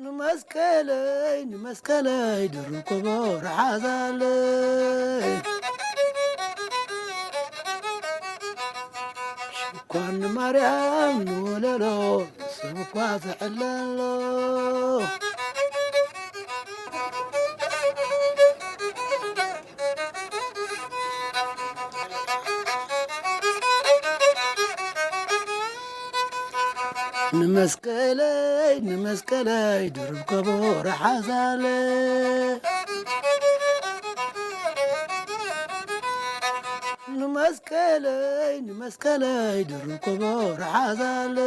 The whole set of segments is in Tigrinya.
ንመስቀለይ ንመስቀለይ ድርብ ከበሮ ሓዛለይ። ሽኳን ንማርያም ንወለሎ ሰብ እኳ ዝሕለሎ። ንመስቀለይ ንመስቀለይ ድርብ ከበሮ ሓዛለ። ንመስቀለይ ንመስቀለይ ድርብ ከበሮ ሓዛለ።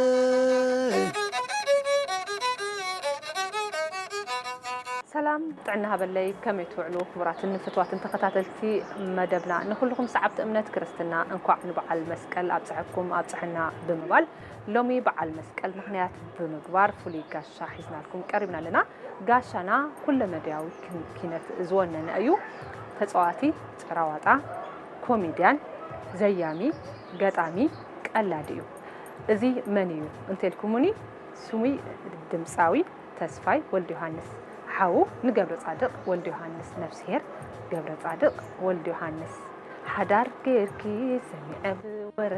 ሰላም ጥዕና ሃበለይ፣ ከመይ ትውዕሉ ክቡራትን ፍትዋትን ተኸታተልቲ መደብና? ንኹልኹም ሰዓብቲ እምነት ክርስትና እንኳዕ ንበዓል መስቀል ኣብፀሐኩም ኣብፀሐና ብምባል፣ ሎሚ በዓል መስቀል ምኽንያት ብምግባር ፍሉይ ጋሻ ሒዝናልኩም ቀሪብና ኣለና። ጋሻና ኩለመዳያዊ ኪነት ዝወነነ እዩ። ተፃዋቲ ጭራዋጣ፣ ኮሜድያን፣ ዘያሚ፣ ገጣሚ፣ ቀላዲ እዩ። እዚ መን እዩ እንተልኩሙኒ፣ ስሙይ ድምፃዊ ተስፋይ ወልደዮሃንስ ሓው ንገብረፃድቕ ወልደዮሃንስ ነፍስሄር። ገብረፃድቕ ወልደዮሃንስ፣ ሓዳር ጌርኪ ሰሚዐ ብወረ፣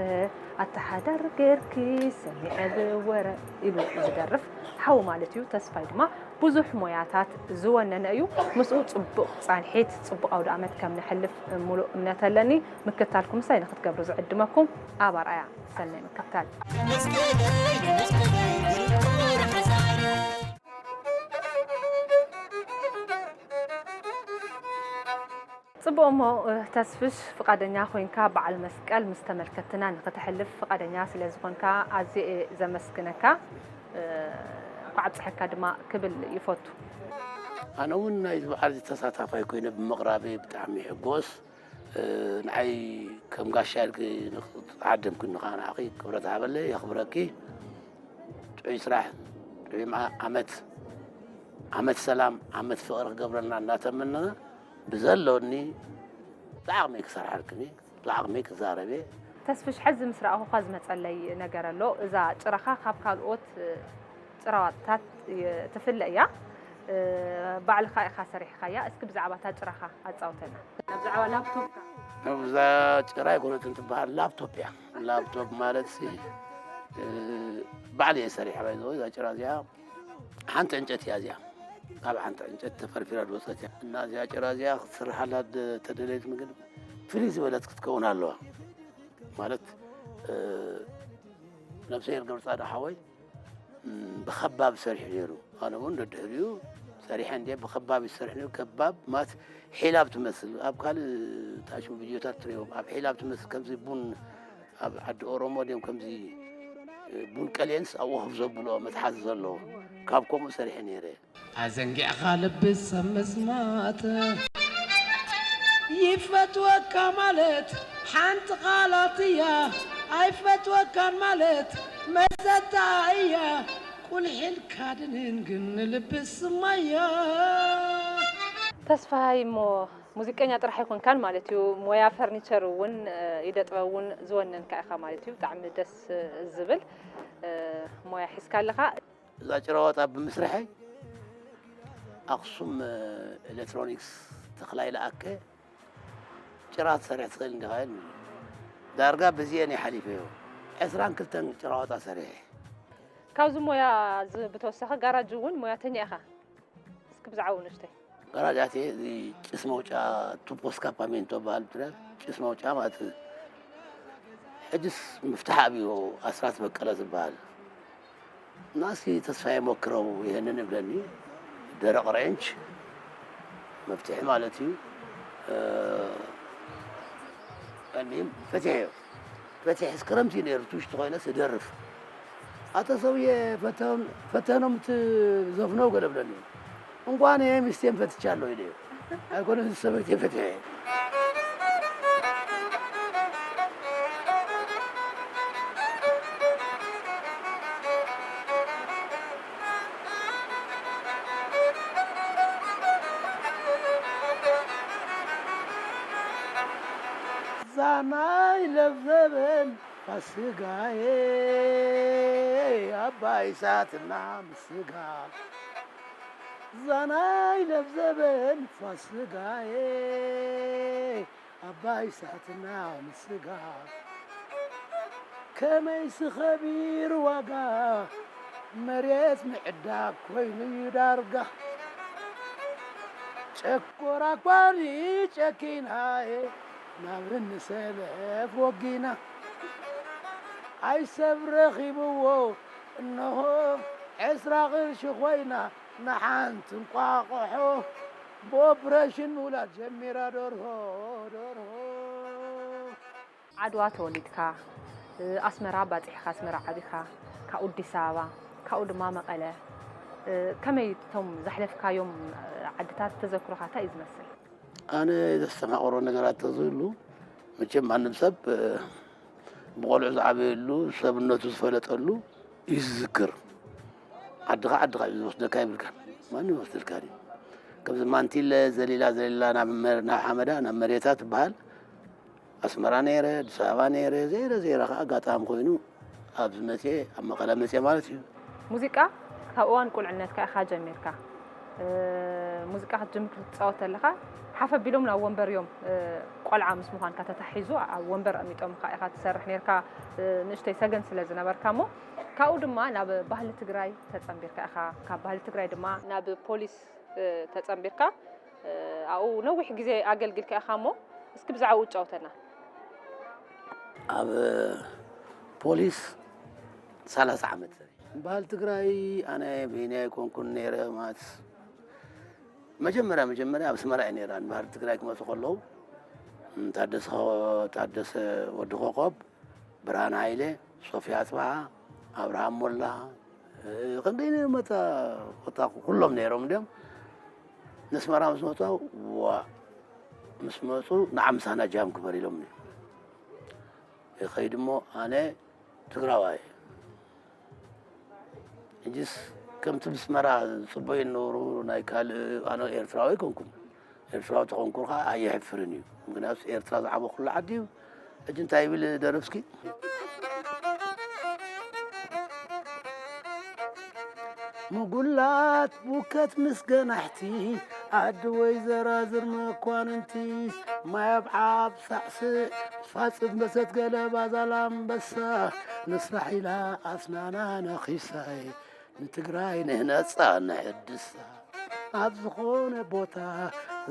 ኣታ ሓዳር ጌርኪ ሰሚዐ ብወረ ኢሉ ዝደርፍ ሓው ማለት እዩ። ተስፋይ ድማ ብዙሕ ሞያታት ዝወነነ እዩ። ምስኡ ፅቡቕ ፃንሒት፣ ፅቡቕ ኣውደኣመት ከም ነሕልፍ ሙሉእ እምነት ኣለኒ። ምክትታልኩም ምሳይ ንክትገብሩ ዝዕድመኩም ኣብ ኣርኣያ ሰናይ ምክትታል። ፅቡቕ እሞ ተስፍሽ ፍቓደኛ ኮይንካ በዓል መስቀል ምስ ተመልከትና ንክተሕልፍ ፍቓደኛ ስለዝኾንካ ኣዝየ እየ ዘመስግነካ። እንኳዕ ኣብፀሐካ ድማ ክብል ይፈቱ። ኣነ እውን ናይዚ በዓል ተሳታፋይ ኮይነ ብምቕራበይ ብጣዕሚ ይሕጎስ። ንዓይ ከም ጋሻ ኢልኪ ንዓደምክኒ ከዓ ንዓኺ ክብረት ሃበለይ የኽብረኪ። ጥዑይ ስራሕ ጥዑይ ዓመት ዓመት ሰላም ዓመት ፍቕሪ ክገብረልና እናተመነና ብዘለኒ ብዓቕመይ ክሰርሓልክኒ ብዓቕመይ ክዛረብ እየ። ተስፍሽ ሕዚ ምስ ረኣኹኻ ዝመፀለይ ነገር ኣሎ። እዛ ጭራኻ ካብ ካልኦት ጭራዋጥታት ትፍለ እያ። ባዕልኻ ኢኻ ሰሪሕኻያ። እስኪ ብዛዕባ እታ ጭራኻ ኣፃውተና። ብዛዕባ ላፕቶፕካ። እዛ ጭራ ኣይኮነትን ትበሃል ላፕቶፕ እያ። ላፕቶፕ ማለት ሲ ባዕል እየ ሰሪሐ ባይዘ እዛ ጭራ እዚኣ ሓንቲ ዕንጨት እያ እዚኣ ካብ ሓንቲ ዕንጨት ተፈርፊራ ዝወፀት እያ እና እዚኣ ጭራ እዚኣ ክትስርሓላ ተደለየት ምግን ፍልይ ዝበለት ክትከውን ኣለዋ ማለት ነብሰሄር ገብረፃድቕ ሓወይ ብኸባብ ሰሪሑ ነይሩ። ኣነ እውን ደድሕሪኡ ሰሪሐ እንድየ። ብኸባብ እዩ ዝሰርሕ ነይሩ። ከባብ ማለት ሒላብ ትመስል ኣብ ካልእ ታሽሙ ቪድዮታት ትሪኦም ኣብ ሒላብ ትመስል ከምዚ ቡን ኣብ ዓዲ ኦሮሞ ድዮም ከምዚ ቡን ቀልየንስ ኣብኡ ኮፍ ዘብልኦ መትሓዚ ዘለዎ ካብ ከምኡ ሰሪሐ ነይረ። ኣዘንጊዕኻ ልቢ ሰብ ምስማት ይፈትወካ ማለት ሓንቲ ቃላት እያ ኣይፈትወካን ማለት መሰታ እያ ቁልሒልካ ድንን ግን ንልቢ ስማያ ተስፋይ እሞ ሙዚቀኛ ጥራሕ ኣይኮንካን ማለት እዩ ሞያ ፈርኒቸር እውን ኢደ ጥበብ እውን ዝወነንካ ኢኻ ማለት እዩ ብጣዕሚ ደስ ዝብል ሞያ ሒዝካ ኣለኻ እዛ ጭራዋጣ ብምስርሐይ ኣኽሱም ኤሌክትሮኒክስ ተኽላይ ለኣከ ጭራ ትሰርሕ ትኽእል እንዲኻ ኢሉኒ። ዳርጋ በዚኤን እየ ሓሊፈዮ። ዕስራን ክልተን ጭራዋጣ ሰሪሐ። ካብዚ ሞያ እዚ ብተወሳኺ ጋራጅ እውን ሞያተኛ ኢኻ። እስኪ ብዛዕባኡ ንእሽተይ። ጋራጅ ኣትየ እዚ ጭስ መውጫ ቱፖ ስካፓሜንቶ በሃል ብትግርኛ ጭስ መውጫ ማለት ሕጅስ ምፍታሕ ኣብዮ ኣስራት በቀለ ዝበሃል እና እስኪ ተስፋዬ ሞክረው ይሄንን እብለኒ ደረቕ ሬንች መፍትሒ ማለት እዩ እኒም ፈትሐዮ ፈትሐስ ክረምቲ ነይሩ ትውሽቲ ኮይነስ እደርፍ ኣቶ ሰውዬ ፈተኖም ትዘፍነው ገለ ብለኒ እንኳን ይሄ ሚስቴን ፈትቻለሁ ኢለዮ ኣይኮነ ሰበይቴ ፈትሐ ዛናይ ለብዘበን ፋስጋዬ ኣባይ ሳትና ምስጋ ዛናይ ለብዘበን ፋስጋዬ ኣባይ ሳትና ምስጋ ከመይ ስኸቢር ዋጋ መሬት ምዕዳግ ኮይኑ እዩ ዳርጋ ጨኮራ ኳኒ ጨኪናዬ ናብ እንሰለፍ ወጊና ኣይሰብ ረኺብዎ እንሆ ዕስራ ቅርሺ ኮይና ንሓንቲ እንቋቑሖ ብኦፕሬሽን ምውላድ ጀሚራ ደርሆ ደርሆ። ዓድዋ ተወሊድካ ኣስመራ ባፂሕካ ኣስመራ ዓቢኻ ካብኡ ኣዲስ ኣበባ ካብኡ ድማ መቐለ ከመይ እቶም ዘሕለፍካዮም ዓድታት ተዘክሮኻ እንታይ እዩ ዝመስል? ኣነ ዘስተማቕሮ ነገራት ተዝህሉ መቸም ማንም ሰብ ብቆልዑ ዝዓበየሉ ሰብነቱ ዝፈለጠሉ እዩ ዝዝክር። ዓድኻ ዓድኻ እዩ ዝወስደካ ይብልካ ማንም ይወስደልካ ድዩ? ከምዚ ማንቲለ ዘሊላ ዘሊላ ናብ መ- ናብ ሓመዳ ናብ መሬታ ትበሃል ኣስመራ ነይረ ኣዲስ ኣበባ ነይረ ዘይረ ዘይረ ከዓ ኣጋጣሚ ኮይኑ ኣብዚ መፅየ ኣብ መቐለ መፅየ ማለት እዩ። ሙዚቃ ካብ እዋን ቁልዕነትካ ኢኻ ጀሚርካ። ሙዚቃ ክትጅምር ክትፃወት ከለኻ ሓፍ ኣቢሎም ናብ ወንበር እዮም ቆልዓ ምስ ምዃንካ ተታሒዙ ኣብ ወንበር ኣሚጦምካ ኢኻ ትሰርሕ ነርካ ንእሽተይ ሰገን ስለ ዝነበርካ እሞ ካብኡ ድማ ናብ ባህሊ ትግራይ ተፀንቢርካ ኢኻ ካብ ባህሊ ትግራይ ድማ ናብ ፖሊስ ተፀንቢርካ ኣብኡ ነዊሕ ግዜ ኣገልግልካ ኢኻ እሞ እስኪ ብዛዕባኡ እጫውተና። ኣብ ፖሊስ ሰላሳ ዓመት ሰሪሐ። ባህሊ ትግራይ ኣነ ብይነይ ኣይኮንኩን ነይረ ማለት መጀመርያ መጀመርያ ኣብ ኣስመራ እየ ነይረ። ባህሊ ትግራይ ክመፁ ከለዉ ታደሰ ታደሰ ወዲ ኮኾብ ብርሃን ሃይለ፣ ሶፍያ ኣፅብሃ፣ ኣብርሃም ሞላ ክንደይ ነይሮም እታ እታ ኩሎም ነይሮም እንዲኦም ነስመራ ምስ መፁ ዋ ምስ መፁ ንዓምሳና ጃም ክበር ኢሎምኒ ይኸይድ እሞ ኣነ ትግራዋይ ሕጂስ ከምቲ ምስመራ ዝፅበዩ ነበሩ ናይ ካልእ ኣነ ኤርትራዊ ኣይኮንኩን ኤርትራዊ ተኾንኩ ከዓ ኣየሕፍርን እዩ ምክንያቱ ኤርትራ ዝዓበኩሉ ዓዲ እዩ ሕጂ እንታይ ይብል ደርፍስኪ ምጉላት ቡከት ምስ ገናሕቲ ዓዲ ወይ ዘራዝር መኳንንቲ ማይ ኣብ ዓብ ሳዕስዕ ፋፅብ መሰት ገለባ ዛላምበሳ ንስራሕ ኢላ ኣስናና ነኺሳይ ንትግራይ ንህነፃ ነሐድሳ ኣብ ዝኾነ ቦታ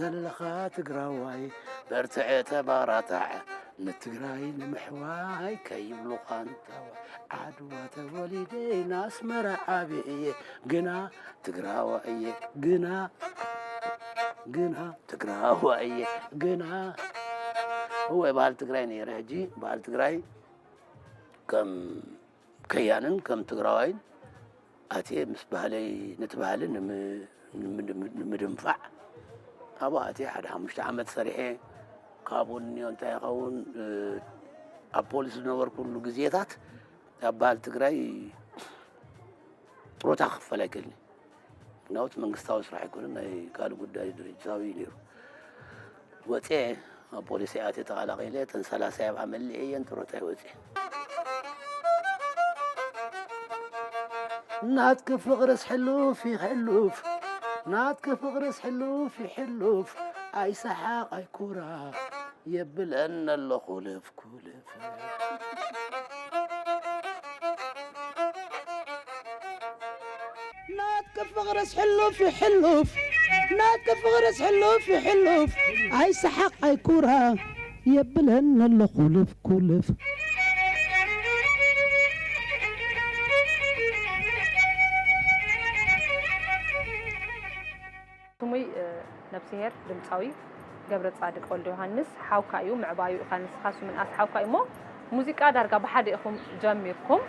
ዘለኻ ትግራዋይ በርትዐ ተባራታዕ ንትግራይ ንምሕዋይ ከይብሉኻ እንተዋይ ዓድዋ ተወሊደ ናስመራ ዓብየ እየ ግና ትግራዋ እየ ግና ግና ትግራዋ እየ ግና እወ ባህል ትግራይ ነይረ ሕጂ ባህል ትግራይ ከም ከያንን ከም ትግራዋይን ኣትየ ምስ ባህለይ ነቲ ባህሊ ንምድንፋዕ ኣብኡ ኣትየ ሓደ ሓሙሽተ ዓመት ሰሪሐ ካብኡ ንዮ እንታይ ይኸውን ኣብ ፖሊስ ዝነበርኩሉ ግዜታት ኣብ ባህሊ ትግራይ ጥሮታ ክኽፈል ኣይክእልን ምክንያቱ መንግስታዊ ስራሕ ኣይኮነን ናይ ካልእ ጉዳይ ድርጅታዊ እዩ ነይሩ ወፅየ ኣብ ፖሊስ ኣትየ ተቐላቒለ እተን ሰላሳ ኣብኣ መሊኤ እየን ጥሮታ ይወፅየ ናትኪ ፍቕርስ ሕሉፍ ይሕሉፍ ናትኪ ፍቕርስ ሕሉፍ ይሕሉፍ ኣይሰሓቕ ኣይኩራ የብለን ኣለኹ ልፍ ኩልፍ ናትኪ ፍቕርስ ሕሉፍ ይሕሉፍ ናትኪ ፍቕርስ ሕሉፍ ይሕሉፍ ኣይሰሓቕ ኣይኩራ የብለን ኣለኹ ልፍ ኩልፍ ስሙይ ነብስሄር ድምፃዊ ገብረፃድቅ ወልደዮሃንስ ሓውካ እዩ፣ ምዕባዩ ኢኻ ንስኻስ ምንኣስ ሓውካ እዩ እሞ ሙዚቃ ዳርጋ ብሓደ ኢኹም ጀሚርኩም።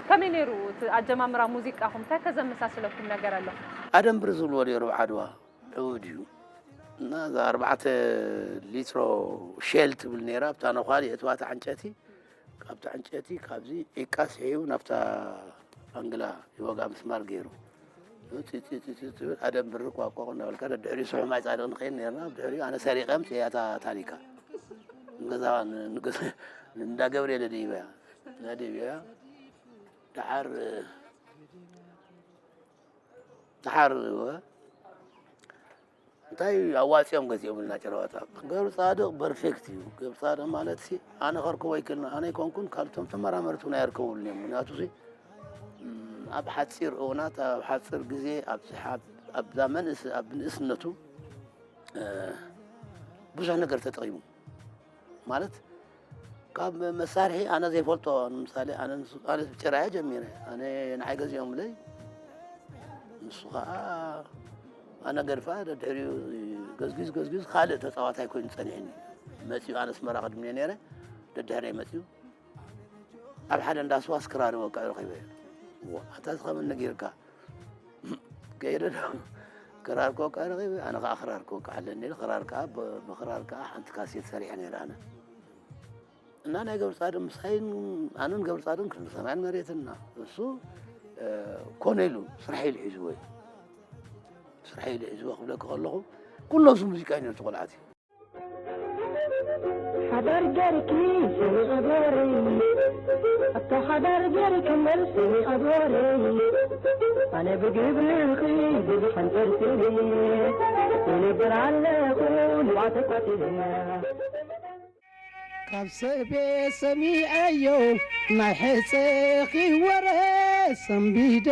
ከመይ ነይሩ እቲ ኣጀማምራ ሙዚቃኹም? እንታይ ከ ዘመሳስለኩም ነገር ኣሎ? ኣደንብር ዝብልዎ ነይሩ ዓድዋ ዕውድ እዩ እና እዛ ኣርባዕተ ሊትሮ ሼል ትብል ነይራ ኣብታ ነዃል የእትዋታ ዕንጨቲ ካብቲ ዕንጨቲ ካብዚ ዒቃ ስሒቡ ናብታ ኣንግላ ይወጋ ምስማር ገይሩ ፂ- ፂ- ፂ- ፂ- ትብል ኣደንብር ቋቋቑ እናበልካ ደድሕሪኡ ስሑማይ ፃድቕ ንኸይድ ነርና። ብድሕሪኡ ኣነ ሰሪቐ ኣምፅኤ እያ እታ ታኒካ ንገዛ ን- ንገዛ- እንዳ ገብርኤል ደይበያ ደይበያ ደሓር ደሓር እንታይ ኣዋፂኦም ገዚኦምልና ጭረዋጣ። ገብረ ፃድቕ ፐርፌክት እዩ። ገብረ ፃድቕ ማለት ሲ ኣነ ከርከቦ ኣይክእልን ኣነ ኣይኮንኩን ካብቶም ተመራመርቲ እውን ኣይርከቡሉን እዮም። ምክንያቱ ሲ ኣብ ሓፂር እውናት ኣብ ሓፂር ግዜ ኣብዛ መንእስ ኣብ ንእስነቱ ብዙሕ ነገር ተጠቒሙ ማለት ካብ መሳርሒ ኣነ ዘይፈልጦ ንምሳሌ ኣነ ጭራያ ጀሚረ ኣነ ንዓይ ገዚኦምለይ ንሱ ከዓ ኣነ ገድፋ ደድሕሪኡ ገዝጊዝ ገዝጊዝ ካልእ ተፃዋታይ ኮይኑ ፀኒሕኒ መፂኡ ኣነ ኣስመራ ቅድሚ ነይረ ደድሕረይ መፂኡ ኣብ ሓደ እንዳስዋ ስክራሪ ወቃ ረኺበ ኣታ ዝኸመን ነጊርካ ከይደ ክራር ኮካ ረኺበ ኣነ ከዓ ክራር ኮካ ኣለኒ ክራር ከዓ ብክራር ከዓ ሓንቲ ካሴት ሰሪሐ ነይረ ኣነ እና ናይ ገብረፃድቕ ምሳይን ኣነን ገብረፃድቕን ክንዲ ሰማይን መሬትን ኢና እሱ ኮነ ኢሉ ስራሕ ኢሉ ሒዝዎ እዩ ስራሕ ኢሉ ሒዝዎ ክብለካ ከለኹ ኩሎም ሱ ሙዚቃ እዮም ነቲ ቆልዓት እዩ ሓዳር ገርኪ ስሚ ኣድዋረይ ኣታ ሓዳር ገርኪ መልስ ስሚ ኣድዋረይ ኣነ ብግብርኺ ብዙሕ ኣንፈርቲኒ ይነብር ኣለኹ ንባዕተይ ቆፂልና ካብ ሰቤ ሰሚዐዮ ናይ ሕፀኺ ወረ ሰንቢደ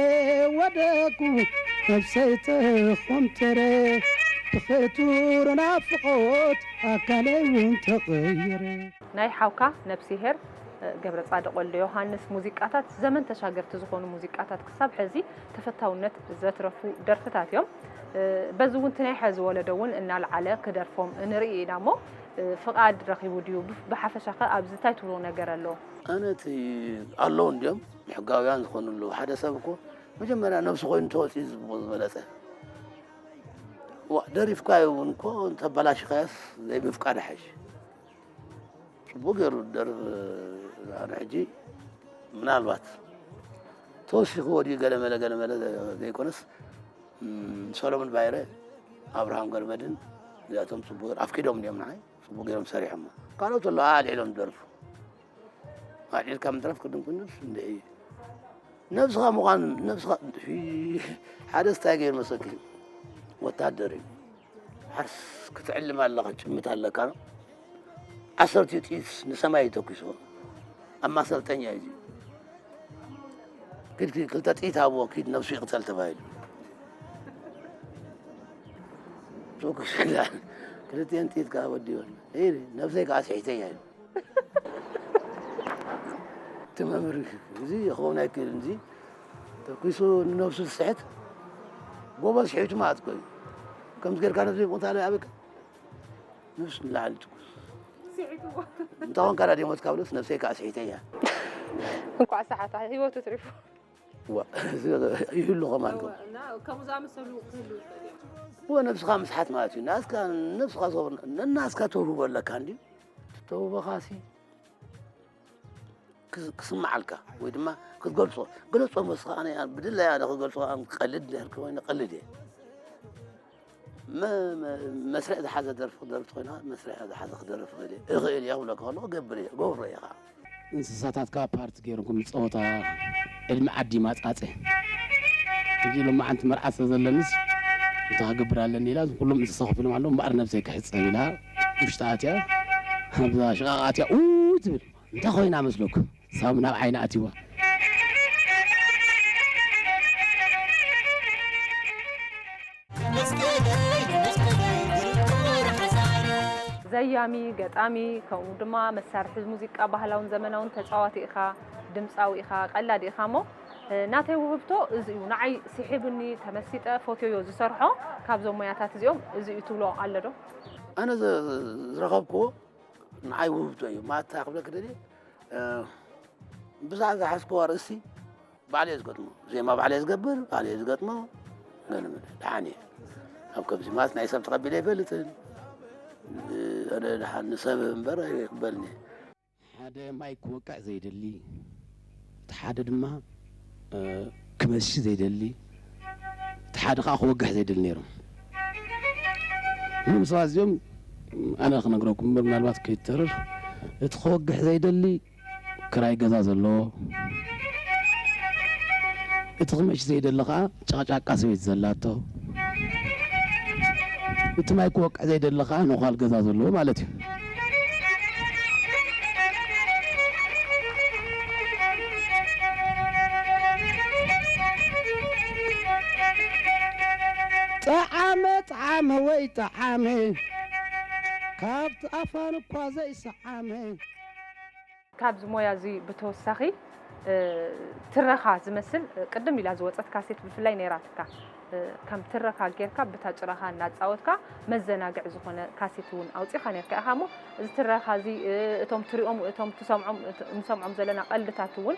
ወደኩ ነብሰይ ተኾምተረ ብኽቱር ናፍቖት ኣካለይ እውን ተቐየረ። ናይ ሓውካ ነብስሄር ገብረፃድቕ ወልደዮሃንስ ሙዚቃታት ዘመን ተሻገርቲ ዝኾኑ ሙዚቃታት ክሳብ ሕዚ ተፈታውነት ዘትረፉ ደርፍታት እዮም። በዚ እውን እቲ ናይ ሐዚ ወለዶ እውን እናልዓለ ክደርፎም ንርኢ ኢና እሞ ፍቓድ ረኺቡ ድዩ? ብሓፈሻኸ ኣብዚ እንታይ ትብሎ ነገር ኣሎ? ኣነ እቲ ኣለዉ እንድዮም ሕጋውያን ዝኾኑ ኣለዉ። ሓደ ሰብ እኮ መጀመርያ ነብሱ ኮይኑ ተወፅዩ ዝብልዎ ዝበለፀ። ዋእ ደሪፍካዮ እውን እኮ እንተበላሽኻዮስ ዘይምፍቃድ ይሓይሽ። ፅቡቕ ገይሩ ዝደርፍ ኣነ ሕጂ ምናልባት ተወሲኽዎ ድዩ ገለመለ ገለመለ ዘይኮነስ ሰሎሙን ባይረ ኣብርሃም ገርመድን እዚኣቶም ፅቡቕ ገይሩ ኣፍቂዶም እንዲኦም ንዓይ ፅቡቕ ገይሮም ሰሪሖሞ ካልኦት ኣለዉ ኣልዒሎም ዝደርፉ ኣልዒልካ ምድራፍ ቅድም ኩኑስ እንድዒ ነብስኻ ምዃን ነብስኻ ሓደ ስታይ ገይሩ መሰኪ ወታደር እዩ ሓርስ ክትዕልም ኣለኻ ጭምት ኣለካ ዓሰርቲኡ ጥይት ንሰማይ ይተኩስዎ ኣብ ማሰልጠኛ እዩ ኪድ ኪድ ክልተ ጥይት ሃብዎ ኪድ ነብሱ ይቕተል ተባሂሉ ሱቅ ክልቲኤን ጥይት ከዓ ወዲወን ነብሰይ ከዓ ስሒተያ ኢሉ እቲ መምህር እዚ ክኸውን ኣይክእልን እዚ ተኩሱ ንነብሱ ዝስሕት ጎበዝ ስሒቱ ማለት እኮ እዩ ከምዚ ጌርካ ነብዚ ሞታ ላይ ኣበቃ ነብሱ ንላዕሊ ትኩስ እንተኾንካ ዳ ሞትካ ብለስ ነብሰይ ከዓ ስሒተያ እንኳዕ ሰሓታ ህይወቱ ትሪፉ ይህሉ ከማን ከምኡ ዝኣመሰሉ ክህሉ ይኽእል እዮም እወ ነብስኻ ምስሓት ማለት እዩ ናስካ ነብስኻ ዝኸብር ነናስካ ተውህቦ ኣለካ እንዲ ተውህቦኻሲ ክስምዓልካ ወይ ድማ ክትገልጾ ግለጾ መስኻ ኣነ ብድላይ ኣነ ክገልጾ ቀልድ ነርክ ወይ ቀልድ እየ መስርዕ ዝሓዘ ደርፊ ክደርፍ ኮይና መስርዕ ዝሓዘ ክደርፍ እኽእል እየ እኽእል እየ ክብለካ ከሎ ክገብር እየ ገብሮ እየ ከዓ እንስሳታት ከዓ ፓርት ገይሮም ከም ዝፀወታ ዕድሚ ዓዲ ማፃፀ ሕጂ ሎማዓንቲ መርዓ ስለ ዘለንስ እንታይ ክገብር ኣለኒ ኢላ ኩሎም እንስሳ ኮፍ ኢሎም ኣለዉ እምበኣር ነብሰይ ክሕፀብ ኢላ ውሽጢ ኣትያ ኣብዛ ሽቓቕ ኣትያ ኡ ትብል እንታይ ኮይና መስለኩም ሳሙና ኣብ ዓይና ኣትይዋ ዘያሚ፣ ገጣሚ፣ ከምኡ ድማ መሳርሒ ሙዚቃ ባህላውን ዘመናውን ተፃዋቲ ኢኻ፣ ድምፃዊ ኢኻ፣ ቀላዲ ኢኻ እሞ ናተይ ውህብቶ እዚ እዩ። ንዓይ ስሒብኒ፣ ተመሲጠ፣ ፈትየዮ ዝሰርሖ ካብዞም ሞያታት እዚኦም እዚ እዩ ትብሎ ኣሎ ዶ? ኣነ ዝረኸብክዎ ንዓይ ውህብቶ እዩ። ማታ ክብለክ ደልየ ብዛዕባ ዝሓዝክዎ ኣርእስቲ ባዕለየ ዝገጥሞ ዜማ ባዕለየ ዝገብር ባዕለየ ዝገጥሞ ገለመለ ደሓን እየ ኣብ ከምዚ ማለት ናይ ሰብ ተቐቢለ ኣይፈልጥን ኣነ ደሓን ንሰብ እምበር ኣይቅበልን እየ ሓደ ማይ ክወቅዕ ዘይደሊ እቲ ሓደ ድማ ክመሺ ዘይደሊ ሓደ ከዓ ክወግሕ ዘይደሊ ነይሮም። እዞም ሰባት እዚኦም ኣነ ክነግረኩም እምበር ምናልባት ከይትተርር፣ እቲ ክወግሕ ዘይደሊ ክራይ ገዛ ዘለዎ፣ እቲ ክመሽ ዘይደሊ ከዓ ጨቕጫቃ ሰበይቲ ዘላቶ፣ እቲ ማይ ክወቅዕ ዘይደሊ ከዓ ነዃል ገዛ ዘለዎ ማለት እዩ። ጠዓመ ጠዓመ ወይ ጠዓመ ካብቲ ኣፋን እኳ ዘይሰዓመ። ካብዚ ሞያ እዚ ብተወሳኺ ትረኻ ዝመስል ቅድም ኢላ ዝወፀት ካሴት ብፍላይ ነይራትካ። ከም ትረኻ ጌርካ ብታ ጭራኻ እናፃወትካ መዘናግዒ ዝኾነ ካሴት እውን ኣውፂኻ ነይርካ ኢኻ እሞ እዚ ትረኻ እዚ እቶም ትሪኦም እቶም ትሰምዖም ንሰምዖም ዘለና ቀልድታት እውን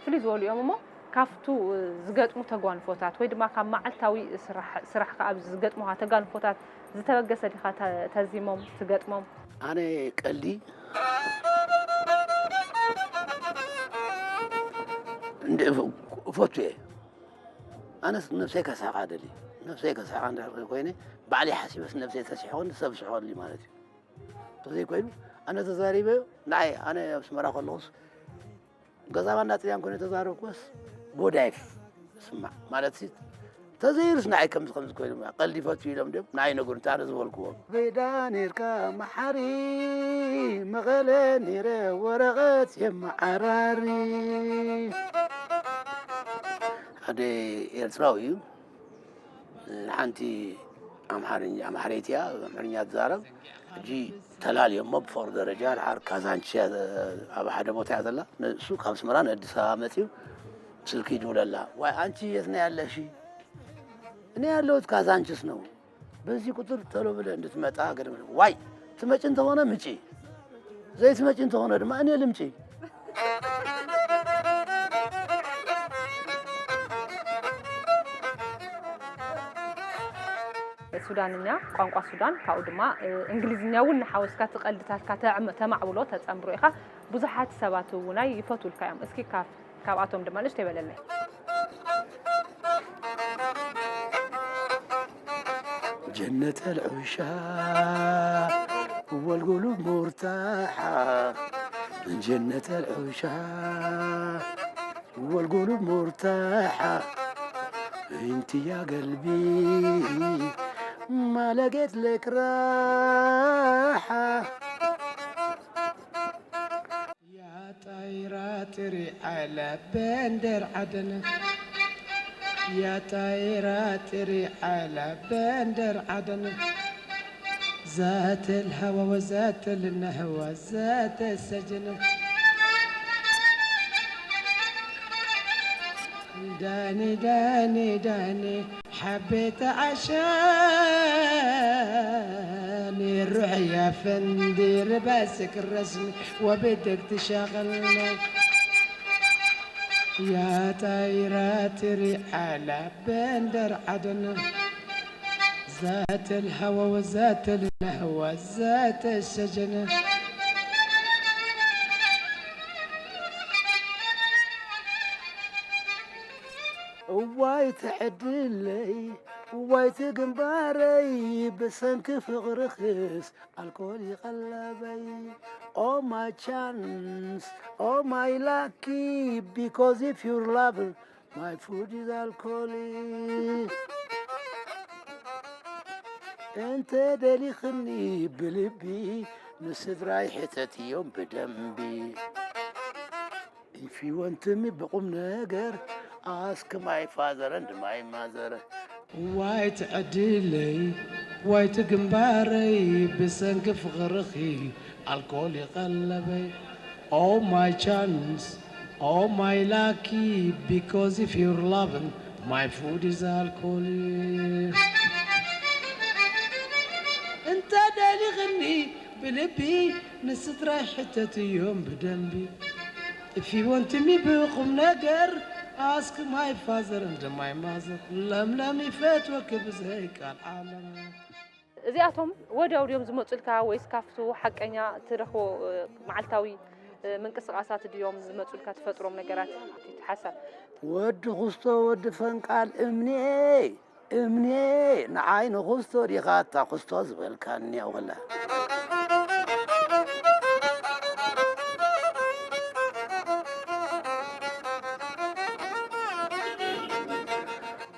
ፍልይ ዝበሉ እዮም እሞ ካብቱ ዝገጥሙ ተጓንፎታት ወይ ድማ ካብ መዓልታዊ ስራሕካ ኣብዚ ዝገጥሙኻ ተጓንፎታት ዝተበገሰ ዲኻ ተዚሞም ትገጥሞም? ኣነ ቀልዲ እፈቱ እየ። ኣነስ ነብሰይ ከስሕቃ ደሊ ነብሰይ ከስሕቃ እንድሕር ኮይነ ባዕለይ ሓሲበስ ነብሰይ ተስሒቆኒ ሰብ ስሕቀሉ ማለት እዩ። እንተዘይኮይኑ ኣነ ተዛሪበዮ ንዓይ ኣነ ኣብ ኣስመራ ከለኹስ ገዛ ባንዳ ጥልያን ኮይነ ተዛረብኩስ ጎዳይፍ ስማዕ ማለት ሲ ተዘይሩስ ንዓይ ከምዚ ከምዚ ኮይኑ ቀልዲ ይፈቱ ኢሎም ድም ንዓይ ነገሩ እንታይ ኣነ ዝበልክዎም። በይዳ ኔርካ መሓሪ መቐለ ኔረ ወረቐት የመዓራሪ ሓደ ኤርትራዊ እዩ። ሓንቲ ኣምሓርኛ ኣምሓረይቲ እያ ኣምሓርኛ ትዛረብ ሕጂ ተላልዮሞ ብፍቕሪ ደረጃ ድሓር ካዛንቺስ እያ ኣብ ሓደ ቦታ እያ ዘላ ንሱ ካብ ኣስመራ ንኣዲስ ኣበባ መፅዩ ስልኪ ይድውለላ ዋይ ኣንቲ የት ነው ያለሽ እኔ ያለሁት ካዛንቺስ ነው በዚህ ቁጥር ቶሎ ብለህ እንድትመጣ ገደም ዋይ ትመጪ እንተኾነ ምጪ ዘይትመጪ እንተኾነ ድማ እኔ ልምጪ ሱዳንኛ፣ ቋንቋ ሱዳን፣ ካብኡ ድማ እንግሊዝኛ እውን እናሓወስካ እቲ ቀልድታትካ ተማዕብሎ፣ ተፀንብሮ ኢኻ። ብዙሓት ሰባት እውን ኣይ ይፈትውልካ እዮም። እስኪ ካብ ካብኣቶም ድማ ንእሽተይ በለለይ። جنة العشاق والقلوب مرتاحة جنة العشاق والقلوب مرتاحة انت يا قلبي ما لقيت لك راحة يا طيرة تري على بندر عدن يا طيرة تري على بندر عدن ذات الهوى وذات النهوى ذات السجن داني داني داني حبيت عشان الروح يا فندي رباسك الرسمي وبدك تشغلني يا طيرة تري على بندر عدن ذات الهوى وذات النهوى ذات السجن እዋይ ትዕድለይ እዋይ ትግንባረይ ብሰንኪ ፍቕርኽስ ኣልኮል ይቐለበይ Oh my chance, oh my lucky, because if you're loving, my food is alcohol. እንተ ደሊኽኒ ብልቢ ንስድራይ ሕተትዮም ብደንቢ If you want me ብቁም ነገር ask my father and my mother ዋይ ትዕድለይ ዋይ ትግንባረይ ብሰንኪ ፍቕርኺ ኣልኮል ይቐለበይ Oh my chance Oh my lucky because if you're loving my food is alcohol እንተ ደሊኽኒ ብልቢ ንስድራይ ሕተትዮም ብደንቢ If you want me ብቁም ነገር ask my father and my mother ለምለም ይፈትወኪ ብዘይ ቃል ዓለም እዚኣቶም ወዲያው ድዮም ዝመፁልካ ወይስ ካብቱ ሓቀኛ ትረኽቦ መዓልታዊ ምንቅስቃሳት ድዮም ዝመፁልካ ትፈጥሮም ነገራት ሓሳብ ወዲ ኩስቶ ወዲ ፈንቃል እምኒኤ እምኔ ንዓይ ንኹስቶ ዲኻ እታ ኩስቶ ዝበልካኒ ኣብኸላ።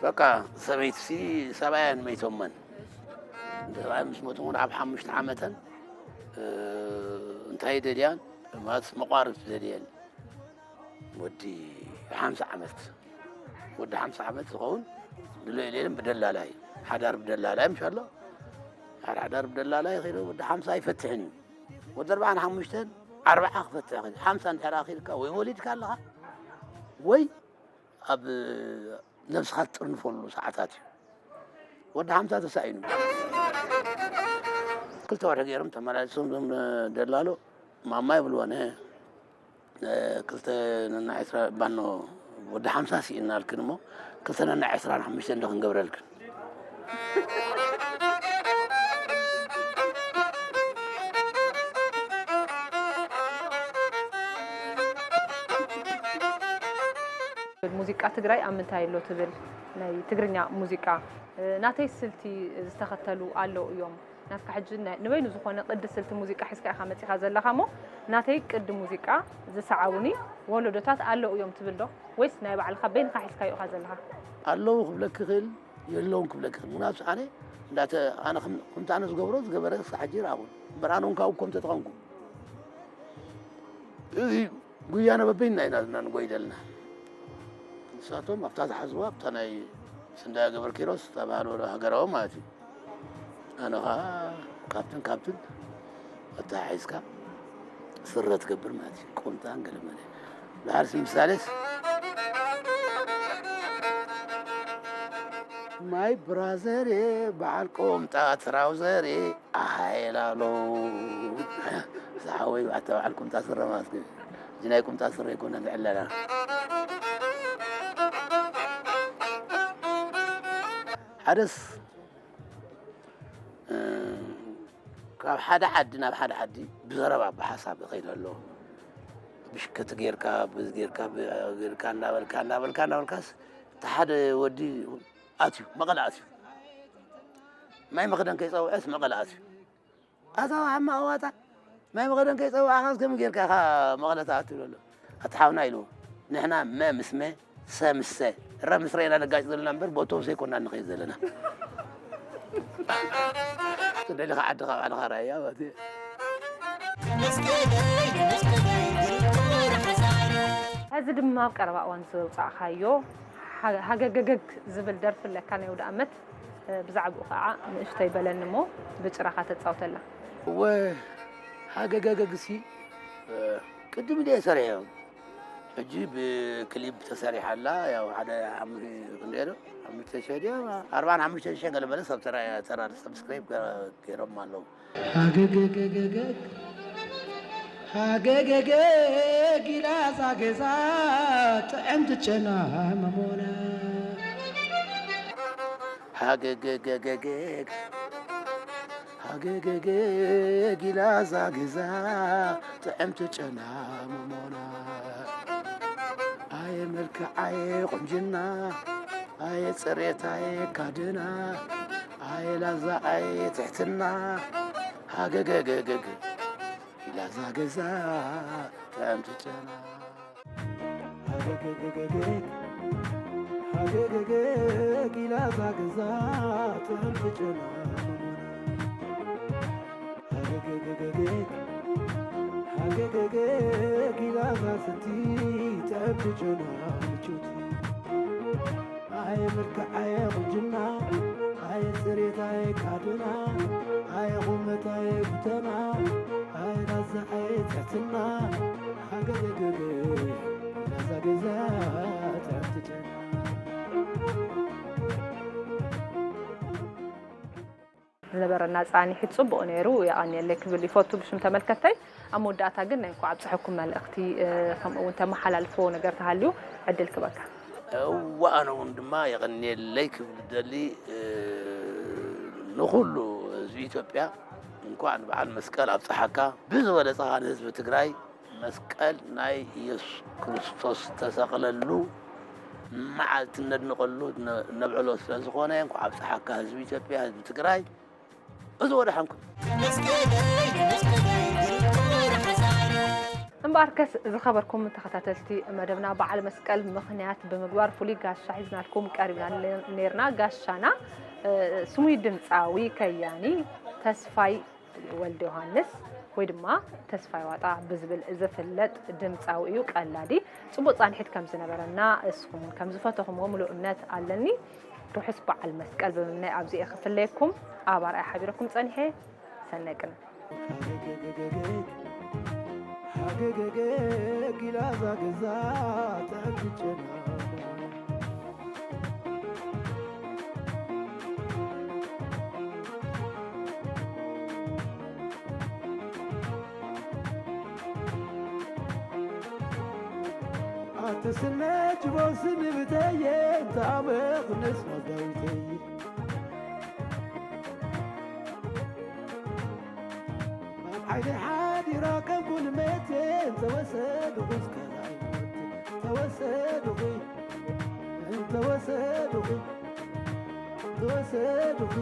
በቃ ሰበይትሲ ሰብኣየን መይቶመን። ሰብኣይ ምስ ሞቱ እውን ኣብ ሓሙሽተ ዓመተን፣ እ፣ እንታይ ደልያን፣ ማለት መቋርት ደልየን። ወዲ ሓምሳ ዓመት፣ ወዲ ሓምሳ ዓመት ዝኸውን ድሎ የለን ብደላላይ፣ ሓዳር ብደላላይ ምሽ ኣሎ። ሓዳር ብደላላይ ከይዱ ወዲ ሓምሳ ኣይፈትሕን እዩ። ወዲ ኣርባዓን ሓሙሽተን ኣርባዓ ክፈትሕ ክእል። ሓምሳ እንድሕር ኣኺልካ ወይ ወሊድካ ኣለኻ ወይ ኣብ ነብስኻ ትጥርንፈሉ ሰዓታት እዩ። ወዲ ሓምሳ ተሳኢኑ። ክልተ ወርሒ ገይሮም ተመላሊሶም እዞም ደላሎ ማማ ይብልዎ፣ ነ-፣ ክልተ ነና ዕስራ ባኖ ወዲ ሓምሳ ስኢናልክን እሞ ክልተ ነና ዕስራን ሓሙሽተን ዶ ክንገብረልክን? ሙዚቃ ትግራይ ኣብ ምንታይ ኣሎ ትብል ናይ ትግርኛ ሙዚቃ፣ እ፣ ናተይ ስልቲ ዝተኸተሉ ኣለዉ እዮም። ናትካ ሕጂ ናይ-፣ ንበይኑ ዝኾነ ቅዲ ስልቲ ሙዚቃ ሒዝካ ኢኻ መጺኻ ዘለኻ እሞ፣ ናተይ ቅዲ ሙዚቃ ዝሰዓቡኒ ወለዶታት ኣለዉ እዮም ትብል ዶ? ወይስ ናይ ባዕልኻ በይንኻ ሒዝካዮ ኢኻ ዘለኻ? ኣለዉ ክብለኪ ይኽእል፣ የለውን ክብለኪ ይኽእል። ምኽንያቱ ኣነ እንዳተ-፣ ኣነ ከም-፣ ከምቲ ኣነ ዝገብሮ ዝገበረ ክሳዕ ሕጂ ይረኣኹን። እምበር ኣነ እውን ካብኡ እኮ እንተተኾንኩ፣ እዚ ጉያ ነበበይና ኢና ንጎይ ዘለና። ንሳቶም ኣብታ ዝሓዝዋ፣ ኣብታ ናይ ስንዳያ ገብረኪሮስ ዝተባህለ ሃገራዊ ማለት እዩ። ኣነ ኸዓ ካብትን ካብትን ኣተሓሒዝካ ስረ ትገብር ማለት እዩ። ቁምጣን ገለመለ። ድሓርሲ ምሳሌስ፣ ማይ ብራዘሬ፣ በዓል ቁምጣ ትራውዘሬ፣ ኣሃይላሎ። ዝሓወይ ኣታ በዓል ቁምጣ ስረ ማለት እዩ። እዚ ናይ ቁምጣ ስረ ኣይኮነን ዝዕለላ። ሓደስ፣ እ፣ ካብ ሓደ ዓዲ ናብ ሓደ ዓዲ ብዘረባ ብሓሳብ ይኸይድ ኣሎ። ብሽክቲ ጌርካ፣ ብዚ ጌርካ፣ ብ-፣ ጌርካ እናበልካ፣ እናበልካ፣ እናበልካስ፣ እቲ ሓደ ወዲ ኣትዩ፣ መቐለ ኣትዩ። ማይ መኽደን ከይጸውዐስ መቐለ ኣትዩ። ኣታ ሕማቕ ዋጣ፣ ማይ መኽደን ከይጸውዓኻስ ከመይ ጌርካ ኢኻ መቐለ ትኣቱ? ኢሉ ኣሎ። ኣታ ሓውና ኢልዎ፣ ንሕና መ ምስ መ፣ ሰ ምስ ሰ፣ ረ ምስ ረ ኢና ነጋጭ ዘለና እምበር፣ ብኣውቶቡስ ኣይኮንና ንኸይድ ዘለና። ትደሊኻ ዓድኻ ባዕልኻ ርኣያ ማለት እዩ። ሕዚ ድማ ኣብ ቀረባ እዋን ዘውፃእኻዮ ሃ-፣ ሃገገገግ ዝብል ደርፊ ኣለካ፣ ናይ ኣውደ ኣመት። ብዛዕባኡ ከዓ ንእሽተይ በለኒ እሞ ብጭራኻ ተፃውተላ። እወ፣ ሃገገገግሲ፣ እ፣ ቅድም ኢለ እየ ሰሪሐዮ። ሕጂ ብክሊፕ ተሰሪሓ ኣላ። ያው ሓደ ሓሙሽተ ክንደይ ዶ? ሓሙሽተ ሽሕ ድዮ? ኣርባዓን ሓሙሽተ ሽሕ ገለ መለ ሰብ ተራ-፣ ተራ-፣ ሰብስክራይብ ገ-፣ ገይሮም ኣለዉ። ሃገገገገግ፣ ሃገገገግ ኢላ እዛ ገዛ ጥዕምቲ ጨና መሞና። ሃገገገገግ፣ ሃገገገግ ኢላ እዛ ገዛ ጥዕምቲ ጨና መሞና። ኣየ መልክዕ ኣየ ቁንጅና፣ ኣየ ጽሬት ኣየ ካድና፣ ኣየ ላዛ ኣየ ትሕትና። ሃገገገገግ ኢላ እዛ ገዛ ጥዕምቲ ጨና። ሃገገገገግ፣ ሃገገገግ ኢላ እዛ ገዛ ጥዕምቲ ጨና መሞና። ሃገገገገግ፣ ሃገገገግ ኢላ እዛ ስቲ ጥዕምቲ ጨና ምችውቲ። ኣየ መልክዕ ኣየ ቁንጅና፣ ኣየ ጽሬት ኣየ ካድና፣ ኣየ ቁመት ኣየ ጉተና፣ ኣየ ላዛ ኣየ ትሕትና፣ ሃገገገገ ኢላ እዛ ገዛ ጥዕምቲ ጨና። ዝነበረና ጻኒሒት ጽቡቕ ነይሩ፣ የቐንየለይ ክብል ይፈቱ ብሽም ተመልከትተይ። ኣብ መወዳእታ ግን ናይ እንኳዕ ኣብፀሐኩም መልእኽቲ፣ እ፣ ከምኡ እውን ተመሓላልፎ ነገር ተሃልዩ ዕድል ክበካ። እወ፣ ኣነ እውን ድማ የቐንየለይ ክብል ደሊ፣ እ፣ ንኹሉ ህዝቢ ኢትዮጵያ እንኳዕ ንበዓል መስቀል ኣብፀሓካ። ብዝበለፀ ከዓ ንህዝቢ ትግራይ መስቀል ናይ ኢየሱስ ክርስቶስ ዝተሰቕለሉ መዓልቲ እነድንቐሉ እነ- እነብዕሎ ስለ ዝኾነ፣ እንኳዕ ኣብፀሓካ ህዝቢ ኢትዮጵያ፣ ህዝቢ ትግራይ። እዚ ወደሓንኩም። እምበኣርከስ ዝኸበርኩም ተኸታተልቲ መደብና፣ በዓል መስቀል ምኽንያት ብምግባር ፍሉይ ጋሻ ሒዝናልኩም ቀሪብና ነ- ነርና። ጋሻና እ፣ ስሙይ ድምፃዊ ከያኒ ተስፋይ ወልደ ዮሃንስ ወይ ድማ ተስፋይ ዋጣ ብዝብል ዝፍለጥ ድምፃዊ እዩ። ቀላዲ ጽቡቕ ፃንሒት ከም ዝነበረና እስኹም እውን ከም ዝፈተኹምዎ ምሉእ እምነት ኣለኒ። ርሑስ በዓል መስቀል ብምምናይ ኣብዚ እየ ክፍለየኩም። ኣብ ኣርኣያ ሓቢረኩም ጸኒሐ። ሰናይ ቅነ። ሃገገገግ ኢላ እዛ ገዛ ትዕግጭና ኣትስነ ጅቦ ስንብተየ እንተ ኣበኽንስ መጋቢተይ ኣብ ዓይኒ ሓዲራ ከም ኩልመቴ እንተወሰድኹ እስከ ኣይሞት እንተወሰድኹ እንተወሰድኹ እንተወሰድኹ